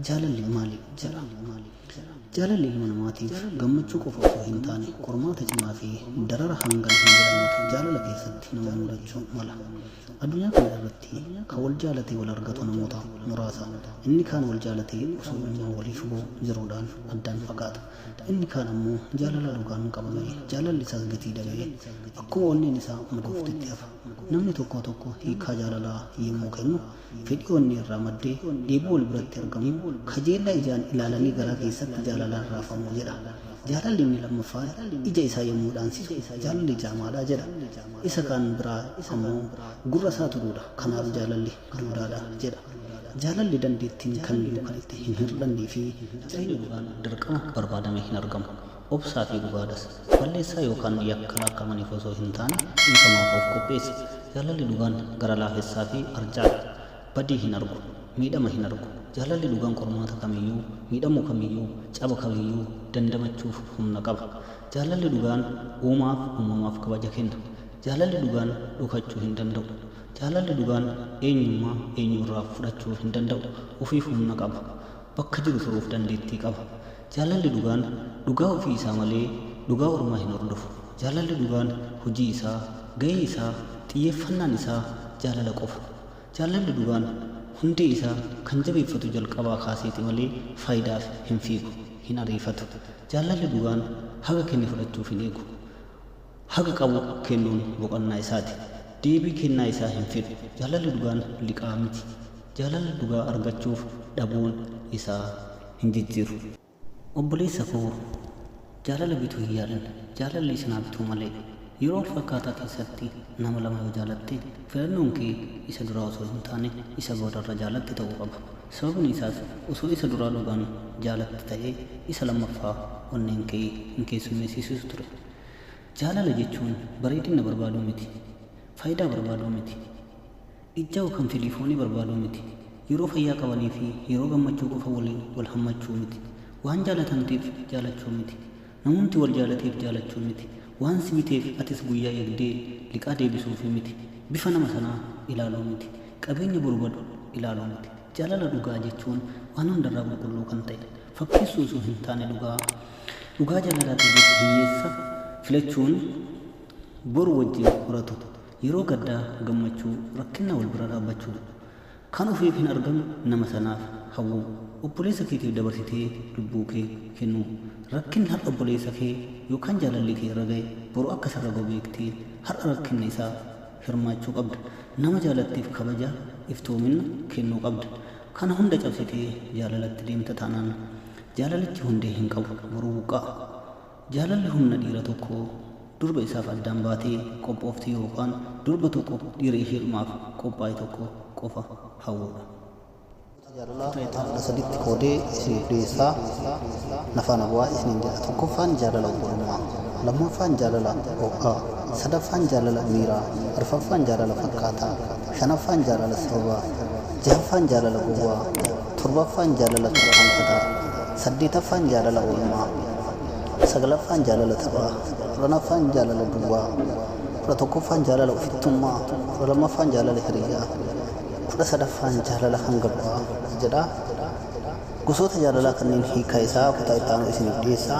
Jaalalli maali jedha. Jaalalli ilma namaatiif gammachuu qofa osoo hin taane qormaata cimaa fi darara hangana hin jedhamnetu jaalala keessatti nama mudachuu mala. Addunyaa kana irratti kan wal jaalatee wal argatu namoota muraasa. Inni kaan wal jaalatee osoo imimmaan waliif boo'u jiruudhaan addaan fagaata. Inni kaan ammoo jaalala dhugaan qabamee jaalalli isaas gatii dhabee akkuma onneen isaa madooftetti hafa. Namni tokko tokko hiikkaa jaalalaa yemmuu kennu fedhii onnee irraa maddee dheebuu wal biratti argamu, kajeellaa ijaan ilaalanii garaa keessatti jaalalaan raafamuu jedha. Jaalalli inni lammaffaan ija isaa yommuu dhaansisu jaalalli jaamaadha jedha. Isa kaan biraa ammoo gurra isaatu duuda, kanaaf jaalalli duudaadha jedha. Jaalalli dandeettiin kamiyyuu kan itti hin hirdhannee fi jireenya dhugaan dirqama barbaadamee hin argamu. Obsaa fi dhugaadhas. Balleessaa yookaan yakka laakkamaniif osoo hin taane dhiifamaaf of qopheessa. Jaalalli dhugaan gara laafessaa fi arjaadha. Badii hin argu. Miidhama hin argu. Jaalalli dhugaan qormaata kamiyyuu, miidhamuu kamiyyuu, caba kamiyyuu dandamachuuf humna qaba. Jaalalli dhugaan uumaaf uumamaaf kabaja kenna. Jaalalli dhugaan dhokachuu hin danda'u. Jaalalli dhugaan eenyummaa eenyurraa fudhachuu hin danda'u. Ofiif humna qaba. Bakka jiru turuuf dandeettii qaba. Jaalalli dhugaan dhugaa ofii isaa malee dhugaa ormaa hin hordofu. Jaalalli dhugaan hojii isaa, gahee isaa, xiyyeeffannaan isaa jaalala qofa. Jaalalli dhugaan hundee isaa kan jabeeffatu jalqabaa kaaseeti malee faayidaaf hin fiigu, hin ariifatu. Jaalalli dhugaan haga kenne fudhachuuf hin eegu. Haga qabu kennuun boqonnaa isaati. Deebii kennaa isaa hin fedhu. Jaalalli dhugaan liqaa miti. Jaalala dhugaa argachuuf dhabuun isaa hin jijjiiru. Obboleessa koo, jaalala bituu hin yaalin, jaalalli isin haa bituu malee. Yeroo wal fakkaataa keessatti nama lama yoo jaalatte, filannoon kee isa duraa osoo hin taane isa boodarra jaalatte ta'uu qaba. Sababni isaas osoo isa duraa dhugaan jaalatte ta'ee isa lammaffaa onneen kee hin keessummeessisiisu ture. Jaalala jechuun bareedina barbaaduu miti. Faayidaa barbaaduu miti. Ijja yookaan fedhii foonii barbaaduu miti. Yeroo fayyaa qabanii fi yeroo gammachuu qofa waliin wal hammachuu miti. Waan jaalatamteef jaalachuu miti. Namumti wal jaalateef jaalachuu miti. Waan si biteef atis guyyaa eegdee liqaa deebisuufii miti. Bifa nama sanaa ilaaluu miti. Qabeenya boru badu ilaaluu miti. Jaalala dhugaa jechuun waan hundarraa qulqulluu kan ta'e. Fakkeessuu osoo hin taane dhugaa. Dhugaa jaalalaatiif jecha hiyyeessa filachuun boru wajjin horatu. Yeroo gaddaa, gammachuu, rakkinnaa wal bira dhaabbachuu. Kan ofiif hin argamne nama sanaaf hawwuu. Obboleessa keetiif dabarsitee lubbuu kee kennuu. Rakkinni har'a obboleessa kee yookaan jaalallee kee irra ga'e boru akka sirra ga'u beektee har'a rakkinna isaa hirmaachuu qabda. Nama jaalatteef kabaja, iftoominna kennuu qabda. Kana hunda cabsitee jaalalatti deemta taanaan jaalalichi hundee hin qabu, boru buqqa'a. Jaalalli humna dhiira tokkoo durba isaaf addaan baatee qophoofte yookaan durba tokko dhiira isheedhumaaf qophaa'e tokko qofa hawwuudha. Jaalalaa kutaa 13tti qoodee isiniif dhiyeessaa na faana bu'aa isiniin jedha. Tokkoffaan jaalala obbolummaa, lammaffaan jaalala ho'aa, sadaffaan jaalala miiraa, arfaffaan jaalala fakkaataa, shanaffaan jaalala sababaa, jahaffaan jaalala gowwaa, torbaffaan jaalala tarkaanfataa, saddeetaffaan jaalala oolmaa, saglaffaan jaalala taphaa, 10ffaan jaalala duwwaa, 11ffaan jaalala ofittummaa, 12ffaan jaalala hiriyyaa, 13ffaan jaalala hanga du'aa jedha. Gosoota jaalalaa kanneen hiikaa isaa kutaa itti aanu isiniif dhiyeessa.